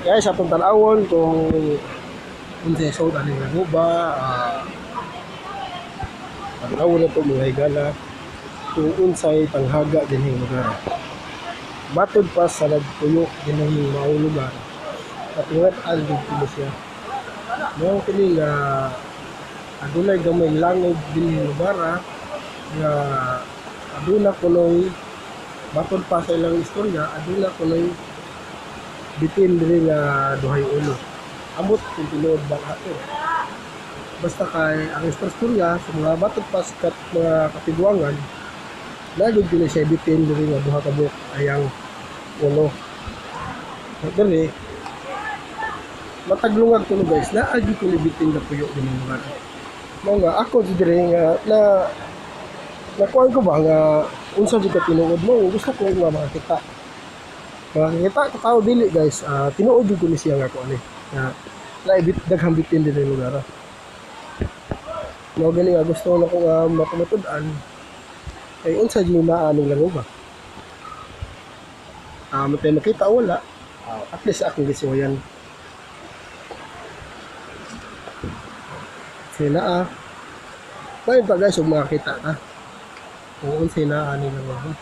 Guys, atong tan-awon kung unsay sud aning langoba, tan-awon nato, mga higala, kung unsay tanghaga dinhing lugar. Matod pa sa nagpuyo dinhing maong lugar, katingat-an gid kini siya. Mao kini nga adunay gamay langob dinhing lugar nga aduna kunoy, matod pa sa ilang istorya, aduna kunoy bitin diri nga duhay ulo. Amot kung tinuod ba ato. Basta kay ang istorya sa mga matod pa sa mga kapigwangan, lagi kini siya bitin diri nga duha ka buok ayang ulo. Diri mataglungag kuno, guys, naa gyud kuno bitin nga puyo dinhi lugar. Mao nga ako diri nga na nakuan ko ba nga unsa jud ka tinuod mo, gusto ko nga makakita. Makakita ka tao dili, guys, tinuod jud ko ni siya nga kuan eh. Nga naibit daghang bitin dinhi lugar. Mao gani nga gusto nako nga mapamatud-an kay unsa jud naa ning langoba. Matay makita wala, at least akong gisuwayan. Sila Pwede pa, guys, kung makakita ka. Kung unsay naa ning langoba.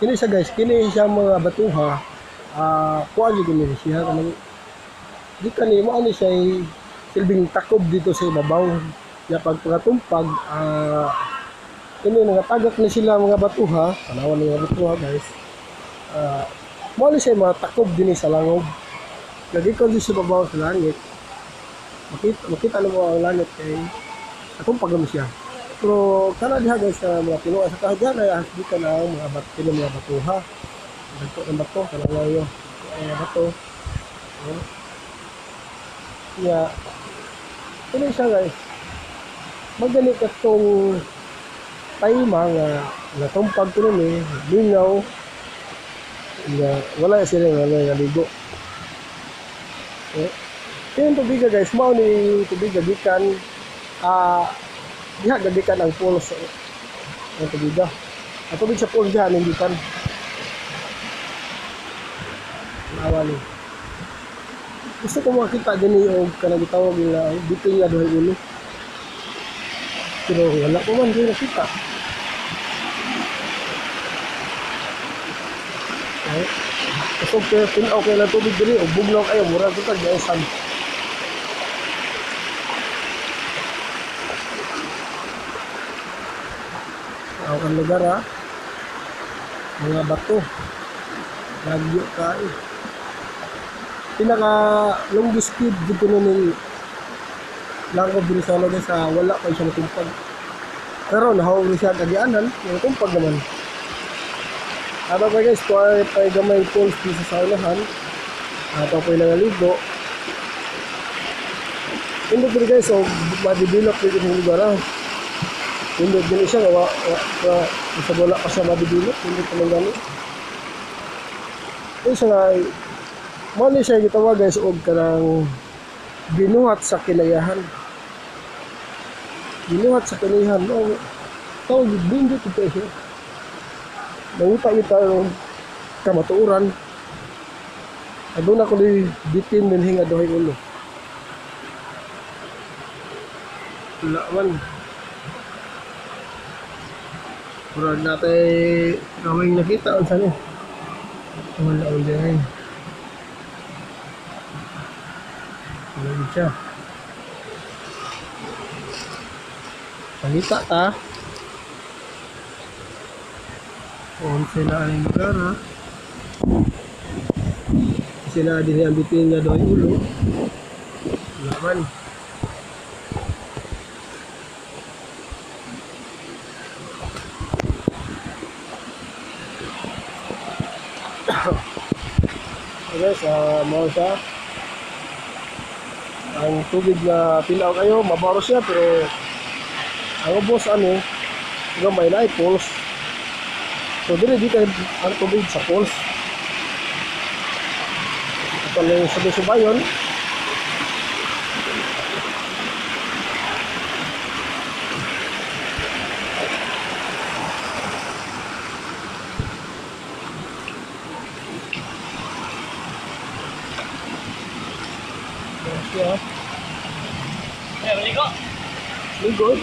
Kini siya, guys, kini siya mga batuha, kuan jud ni siya kanang di kani mo ani siya silbing takob dito sa ibabaw. Ya pag pagatumpag, kini mga tagak ni sila mga batuha, tanawan ni mga batuha, guys. Mo ni siya mga takob dinhi sa langob. Lagi ko sa ibabaw sa langit. Makita na mo ang langit kay natumpag naman siya. Pero kana diha, guys, sa mga tinuan sa kahadyan ay di ka na ang mga kini mga batuha. Dagko ng bato, kanang yo. Mga bato. Oh. Ya. Kini siya, guys. Magani katong time nga natumpag kuno ni lingaw nga wala sila nga naligo. Eh, kini tubiga, guys, mao ni tubiga gikan diha gikan ang pools ang tubiga. Ang tubig sa pool diha ning gikan. Nawa ni. Gusto ko makita dinhi og kanang gitawag nila bitin nga duhay ulo. Pero wala ko man din nakita. Ay, kusog kayo, tinaw kayo ng tubig diri, o bugnaw kayo, murag ito tag san. Ang lugar ha, mga bato, lagyo ka eh. Pinaka longest speed dito na ning langob din sa guys, wala pa siya natumpag. Pero nahawag siya kagianan, natumpag naman. Aba pa, guys, kuha pa gamay pools dito sa saunahan. Ato po yung nangaligo. Indot din, guys, so ma-develop din yung lugar ha. Indot din siya, wa, wa, wa, sa wala pa siya ma-develop, indot naman gani. Ito siya nga, mao ni siya gitawag, guys, og kanang binuhat sa kinayahan. Binuhat sa kinayahan, no, tawag bindot ito siya. Nanguta yun tayo kamatuoran. Aduna ko ni bitin din nga duhay ulo. Wala man. Murag natay gawing nakita unsa ni. Wala on din. Wala gid siya. Pangita ta. Kung sila ang lugar ha. Sila din ang bitin nga duhay ulo. Wala man. Okay guys, mao siya. Ang tubig na tinaw kayo, mabaro siya pero ang ubos ano, gamay na ay pools. So dili dito ang tubig sa pools. Ito lang yung sabay-subayon. Yan siya. Eh, maligo. Ligod.